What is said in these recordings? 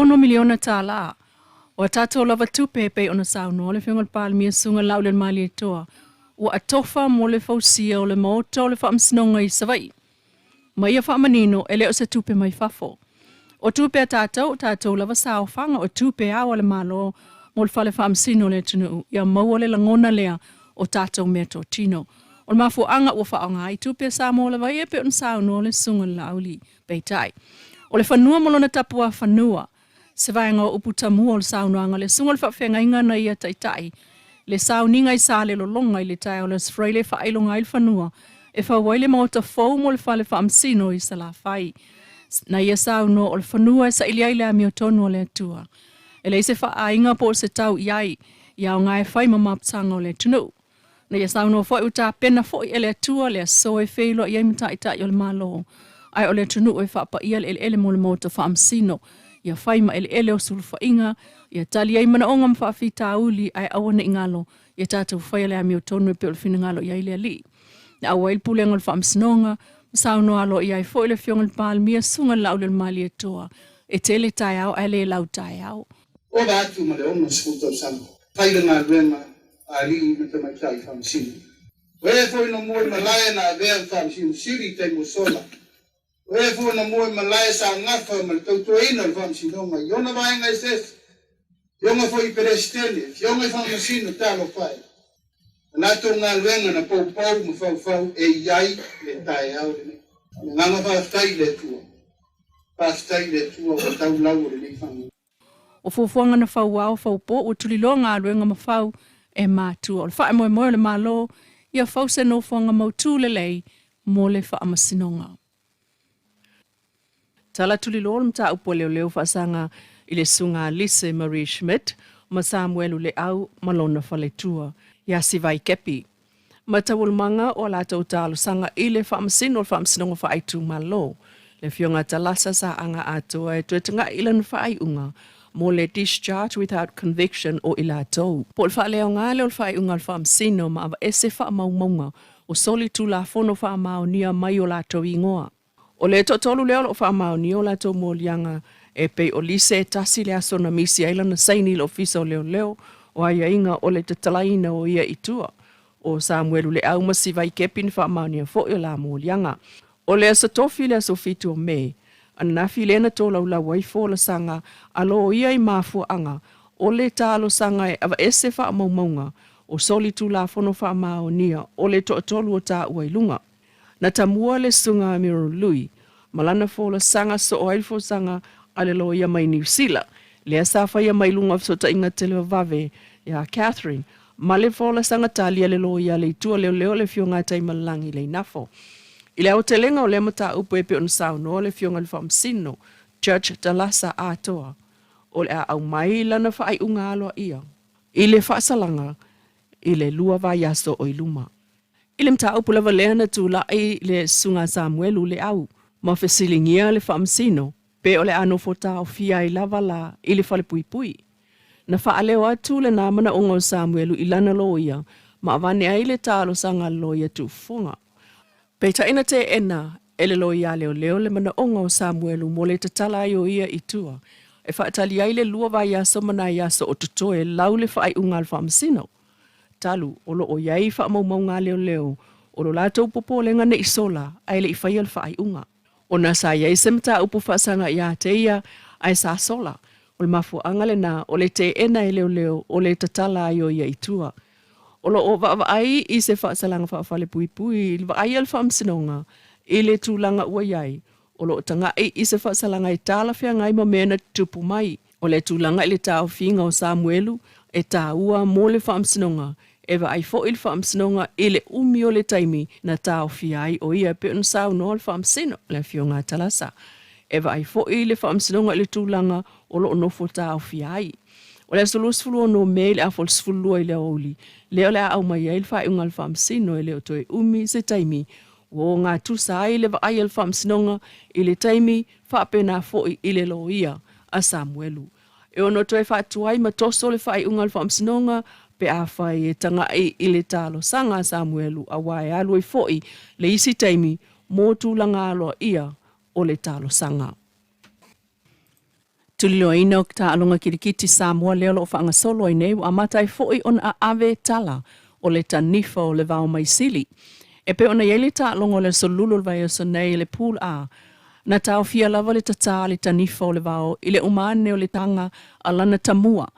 $36 miliona tala o a tatou lava tupe e pei ona saunoa le Afioga i le Palemia Susuga Laaulialemalietoa ua atofa mo le fausia o le Maota o le Faamasinoga i Savaii. Ma ia faamanino e le o se tupe mai fafo. O tupe a tatou, o tatou lava saofaga, o tupe ao a le Malo mo le fale faamasino o le atunuu, ia maua le lagona lea o tatou meatotino. O le mafuaaga ua faaaoga ai tupe a Samoa lava ia e pei ona saunoa le Susuga i le Laauli. Peitai, o le fanua ma lona tapuafanua, se vaega o upu tamua o le saunoaga a le Susuga i le Faafeagaiga na ia taitai le sauniga i Salelologa i le taeao o le Aso Faraile e faailoga ai le fanua e fau ai le maota fou mo le fale faamasino i Salafai. Na ia saunoa o le fanua e saili ai le amiotonu a le Atua. E leai se faaaiga po o se tau i ai, ia aoga e fai ma maputaga o le atunuu. Na ia saunoa foi ua tapena foi e le Atua le aso e feiloai ai ma taitai o le Malo, ae o le atunuu e faapaia le eleele mo le Maota Faamasino, ia fai ma eleele o sulufaiga, ia tali ai manaoga ma faafitauli, ae aua ne i galo, ia tatou faia le amiotonu e pei o le finagalo i ai le Alii. Na auai le Pulega o le Faamasinoga, ma saunoa aloaia ai foi le Afioga i le Palemia, Susuga i le Laaulialemalietoa, e tele taeao ae le lau taeao. Ova atu ma le 60 tausaga. Fai le galuega a alii ma tamaitai faamasino. O e foi na mua i malae na avea ma Faamasino Sili i taimi ua sola. O e foi na mua i malae sa gafa ma le tautuaina o le Faamasinoga i ona vaega eseese, Afioga foi i Peresetene, Afioga i Faamasino, talofa e! O latou galuega na poupou ma faufau e i ai le taeao lenei. O le agaga faafetai i le Atua. Faafetai i le Atua ua tau lau o lenei faamoemoe. O fuafuaga na fau ao fau po ua tuliloa galuega ma fau e matua. O le faamoemoe o le Malo ia fau se nofoaga mautu lelei mo le faamasinoga. Tala tuliloa le mataupu a leoleo faasaga i le Susuga Lise Marie Schmidt ma Samuelu Leau ma lona faletua ia Sivai Kepi ma taualumaga o a latou talosaga i le Faamasino o le Faamasinoga Faaitumalo, le Afioga Talasa Saaga Atoa e toe taga'i i lana faaiuga mo le discharge without conviction o i latou. Po o le faaleaoga lea o le faaiuga a le Faamasino ma aveese faamaumauga o solitulafono faamaonia mai o latou igoa. O le toatolu lea o lo o faamaonia o latou moliaga e pei o Lise e tasi le aso na misi ai lana saini i le Ofisa o Leoleo o aiaiga o le tatalaina o ia i tua. O Samuelu Leau ma Sivai Kepi na faamaonia foi o la moliaga. O le Aso Tofi le aso 7 o Me, ananafi lea na tolaulau ai folasaga a loia i mafuaaga o le talosaga e aveese faamaumauga o solitulafono faamaonia o le toatolu o taua i luga. Na tamua le Susuga Amiral Lui ma lana folasaga soo ai le folasaga a le loia mai Niu Sila, lea sa faia mai luga o fesootaiga televavave ia Catherine, ma le folasaga tali a le loia a le Itu a Leoleo le Afioga ia Taimalelagi Leinafo. I le aotelega o lea mataupu e pei ona saunoa le Afioga i le Faamasino, Judge Dalasa Atoa, o le a aumai lana faaiuga aloaia i le faasalaga i le lua vaiaso o i luma. I le mataupu lava lea na tulai le Susuga a Samuelu Leau ma fesiligia le Faamasino pe o le a nofo taofia ai lava la i le falepuipui. Na faaleo atu lena manaoga o Samuelu i lana loia ma avane ai le talosaga a le loia tuufofoga. Peitai na teena e le loia a leoleo le manaoga o Samuelu mo le tatala ai o ia i tua e faatali ai le lua vaiaso ma nai aso o totoe lau le faaiuga a le Faamasino. Talu, o lo o i ai faamaumauga a leoleo o lo latou popolega ne i sola ae le i faia le faaiuga. Ona sa i ai se mataupu faasaga ia te ia ae sa sola, o le mafuaaga lena o le teena e leoleo o le tatala ai o ia i tua. O lo o vaavaai i se faasalaga faafalepuipui i le vaai a le Faamasinoga i le tulaga ua i ai, o lo o taga'i i se faasalaga e talafeagai ma mea na tutupu mai. O le tulaga i le taofiga o Samuelu e taua mo le Faamasinoga, e vaai foi le Faamasinoga i le umi o le taimi na taofia ai o ia e pei ona saunoa le Faamasino, le Afioga a Talasa. E vaai foi le Faamasinoga i le tulaga o lo o nofo taofia ai. O le aso 26 o Me i le afa o le 12 i le aoauli, lea o le a aumai ai le faaiuga a le Faamasino e le o toe umi se taimi ua ogatusa ai le vaai a le Faamasinoga i le taimi faapena foi i le loia a Samuelu. E ono toe faatuai ma toso le faaiuga a le Faamasinoga pe afai e taga'i i le talosaga a Samuelu aua e alu ai foi le isi taimi mo tulaga aloaia o le talosaga. Tuliloaina o taaloga kilikiti Samoa lea o lo o faagasolo ai nei ua amata ai foi ona aave tala o le tanifa o le vao maisili. E pei ona i ai le taaloga o le Aso Lulu o le vaiaso nei i le Pool A, na taofia lava le tatā le tanifa o le vao i le uma ane o le taga a lana tamua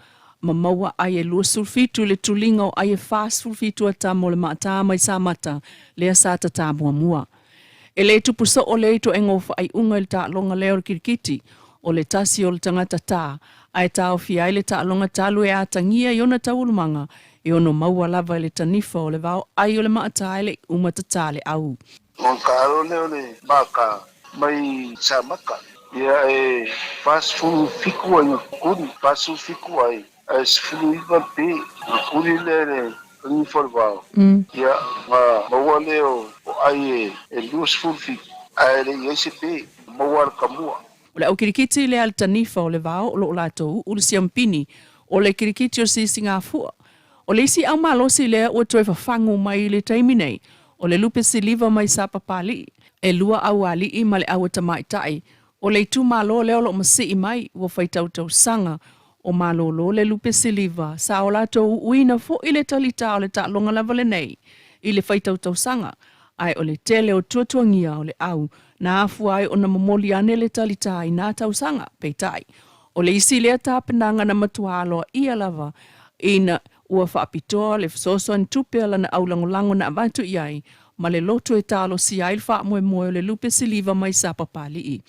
ma maua ai e 27 i le tuliga o ai e 47 a tama o le maata mai Samata lea sa tatā muamua. E le tupu soo lea ituaiga o faaiuga i le taaloga lea o le kirikiti, o le tasi o le tagata tā, ae taofia ai le taaloga talu e atagia i ona taualumaga e ono maua lava i le tanifa o le vao ai o le maata e le i uma tatā le au. O le taalo lea o le Maka mai Samata, ia e 47 ai na kuli, 47 ai, ae 19 pe, na kuli lea i le tanifa o le vao, ia na maua lea o ai e 27, ae le i i ai se pe, maua le tamua. O le au kirikiti lea a le tanifa o le vao o lo o latou uu le siampini o le kirikiti o Sisigafua. O le isi au malosi lea ua toe fafagu mai i le taimi nei, o le lupe siliva mai Sapapalii. E lua au alii ma le au a tamaitai o le itumalo lea o lo o masii mai ua faitau tausaga o malolo le lupe siliva sa o latou uuina foi le talita o le taaloga lava lenei i le faitau tausaga ae o le tele o tuatuagia o le au na afua ai ona momoli ane le talita i na tausaga. Peitai, o le isi lea tapenaga na matua aloaia lava ina ua faapitoa le fesoasoani tupe a lana aulagolago na avatu i ai ma le loto e talosia ai le faamoemoe o le lupe siliva mai Sapapalii.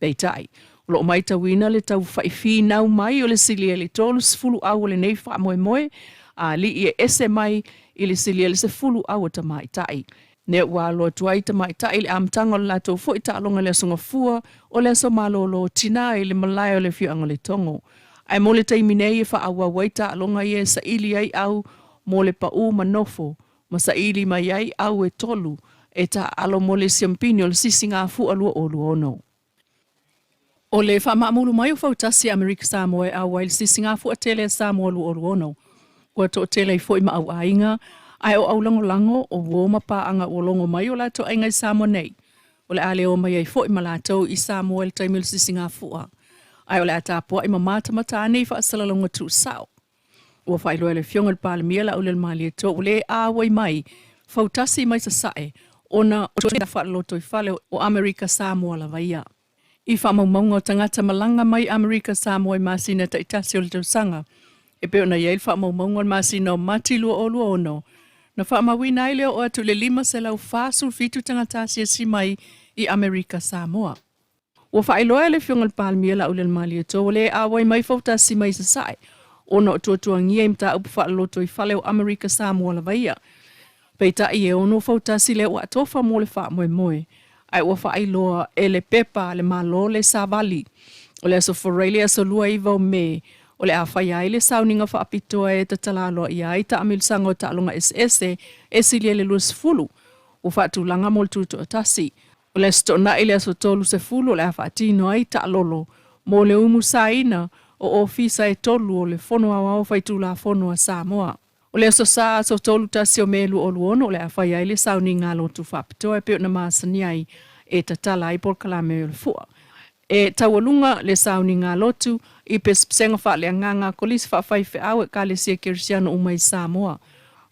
Peitai, o lo o matauina le tau faifinau mai o le silia i le 30 au o lenei faamoemoe a alii e ese mai i le silia i le 10 au a tamaitai. Lea ua alo atu ai tamaitai i le amataga o le latou foi taaloga i le Aso Gafua o le Aso Malolo o Tina i le malae o le afioaga o Letogo. Ae mo le taimi nei e faaauau ai taaloga ia e saili ai au mo le paū ma nofo ma saili mai ai au e tolu e taaalo mo le siampini o le Sisigafua 2026. O le faamaamulu mai o Fautasi Amerika Samoa e auai le Sisigafua tele a Samoa 2026, ua toatele ai foi ma au aiga, ae o au lagolago, o uo ma paaga ua logo mai o latou aiga i Samoa nei. O le a le o mai ai foi ma latou i Samoa i le taimi o le Sisigafua, ae o le a tapuai ma matamata ane i faasalalauga tuusao. Ua faailoa e le Afioga i le Palemia Laaulialemalietoa ua le auai mai fautasi mai Sasae ona o le faalolotoifale o Amerika Samoa lava ia. I faamaumauga o tagata malaga mai Amerika Samoa i masina taitasi o le tausaga, e pei ona i ai le faamaumauga o le masina o Mati 2026, na faamauina ai le oo atu i le 547 tagata asiasi mai i Amerika Samoa. Ua faailoa e le Afioga i le Palemia Laaulialemalietoa ua le auai mai fautasi mai Sasae ona o tuatuagia i mataupu faalolotoifale o Amerika Samoa lava ia. Peitai e ono fautasi lea ua atofa mo le faamoemoe ae ua faailoa e le pepa a le Malo le savali o le Aso Faraile le aso 29 o Me o le a faia ai le sauniga faapitoa e tatala aloaia ai taamilosaga o taaloga eseese e silia i le 20 ua faatulaga mo le tutoatasi. O le Aso Toonai le aso 30 o le a faatino ai taalolo mo le umusaina o ofisa e tolu o le Fono Aoao Faitulafono a Samoa. O le Aso Sa aso 31 o Me 2026 o le a faia ai le sauniga a lotu faapitoa e pei ona masani ai e tatala ai polokalame o le fua. E taualuga le sauniga a lotu i pesepesega faaleagaga a kolisi faafaifeau Ekalesia Kerisiano uma i Samoa.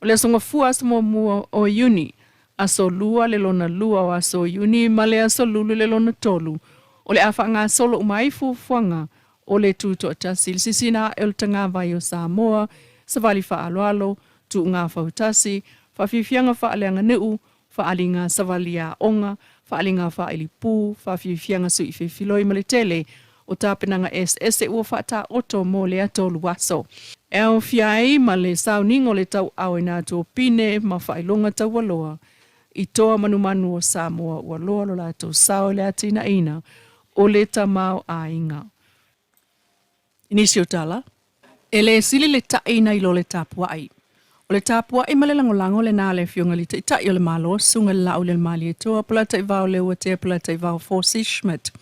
O le Aso Gafua aso muamua o Iuni Aso Lua le lona lua o aso Iuni ma le Aso Lulu le lona tolu, o le a faagasolo uma ai fuafuaga o le Tutoatasi i le sisina ae o le Tagavai o Samoa, Savali Faaaloalo, Tuuga Fautasi, Faafiafiaga Faaleaganuu, Faaaliga Savali Aoga, Faaaliga Faailipū, Faafiafiaga Sui Feifiloi ma le tele o tapenaga eseese ua faataoto mo lea tolu aso. E aofia ai ma le sauniga o le tauao i nā tuopine ma faailoga taualoa i toa manumanu o Samoa ua loa lo latou sao i le atinaeina o le tamaoaiga. I nisi o tala, e le sili le taʻi nai lo le tapuaʻi. O le tapuaʻi ma le lagolago lena a le Afioga i le Taitai o le Malo, Susuga i le Laaulialemalietoa Polataivao Leuatea Polataivao Fosi Schmidt.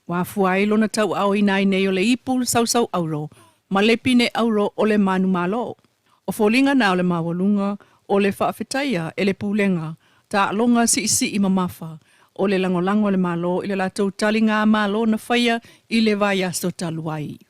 Ua afua ai lona tauaaoina ai nei o le ipu sausau auro ma le pine auro o le manumalo. O foliga na o le maualuga o le faafetaia e le Pulega taaloga siisii mamafa. O le lagolago a le Malo i le latou taligamalo na faia i le vaiaso talu ai.